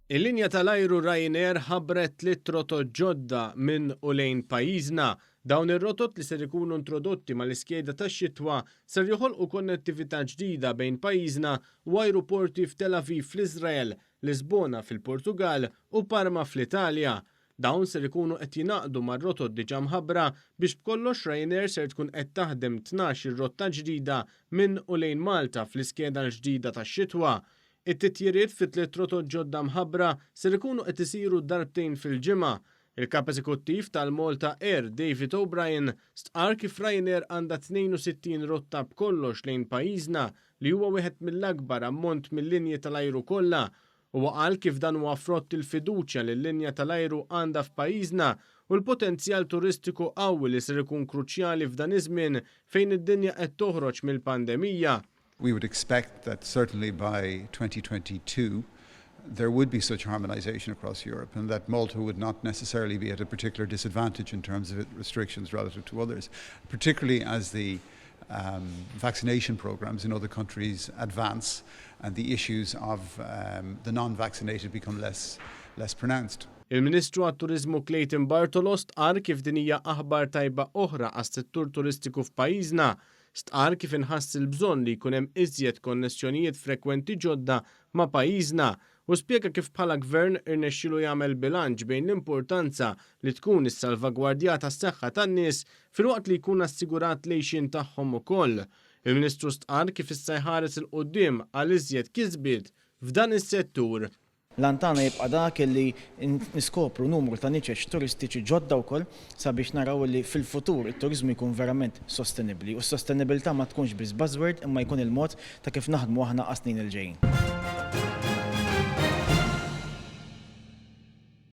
Il-linja tal-ajru Ryanair ħabbret tliet rotot ġodda minn u lejn pajjiżna. Dawn ir-rotot li ser ikunu introdotti mal-iskeda tax-xitwa ser joħolqu konnettività ġdida bejn pajjiżna u ajruporti f'Tel Aviv fl-Iżrael, Lisbona fil-Portugall u Parma fl-Italja. Dawn ser ikunu qed jingħaqdu mar-rotot diġà mħabbra biex b'kollox Ryanair ser tkun qed taħdem 12-il rotta ġdida minn u lejn Malta fl-iskeda l-ġdida tax-xitwa. It-titjiriet fit-tliet rotot ġodda mħabbra ser ikunu qed isiru darbtejn fil-ġimgħa. Il-Kap Eżekuttiv tal-Malta Air, David O'Brien, stqarr kif Ryanair għandha 62 rotta b'kollox lejn pajjiżna li huwa wieħed mill-akbar ammont mil-linji tal-ajru kollha. Huwa qal kif dan huwa frott il-fiduċja li l-linja tal-ajru għandha f'pajjiżna u l-potenzjal turistiku qawwi li ser ikun kruċjali f'dan iż-żmien fejn id-dinja qed toħroġ mill-pandemija. We would expect that certainly by 2022 there would be such harmonization across Europe and that Malta would not necessarily be at a particular disadvantage in terms of restrictions relative to others, particularly as the um, vaccination programs in other countries advance and the issues of um, the non-vaccinated become less, less pronounced. Il-Ministru għat-Turiżmu Clayton Bartolo stqarr kif din hija aħbar tajba oħra għas-settur turistiku f'pajjiżna. Stqarr kif inħass il-bżonn li jkun hemm iżjed konnessjonijiet frekwenti ġodda ma' pajjiżna u spjega kif bħala gvern irnexxielu jagħmel bilanċ bejn l-importanza li tkun issalvagwardjata s-saħħa tan-nies filwaqt li jkun assigurat l-għixien tagħhom ukoll. Il-Ministru stqarr kif issa jħares 'il quddiem għal iżjed kisbiet f'dan is-settur. L-għan tagħna jibqa' dak li niskopru numru ta' niċeċ turistiċi ġodda wkoll sabiex naraw li fil-futur it-turiżmu jkun verament sostenibbli u s-sostenibilità ma tkunx biss buzzword imma jkun il-mod ta' kif naħdmu aħna għas-snin il-ġejjin.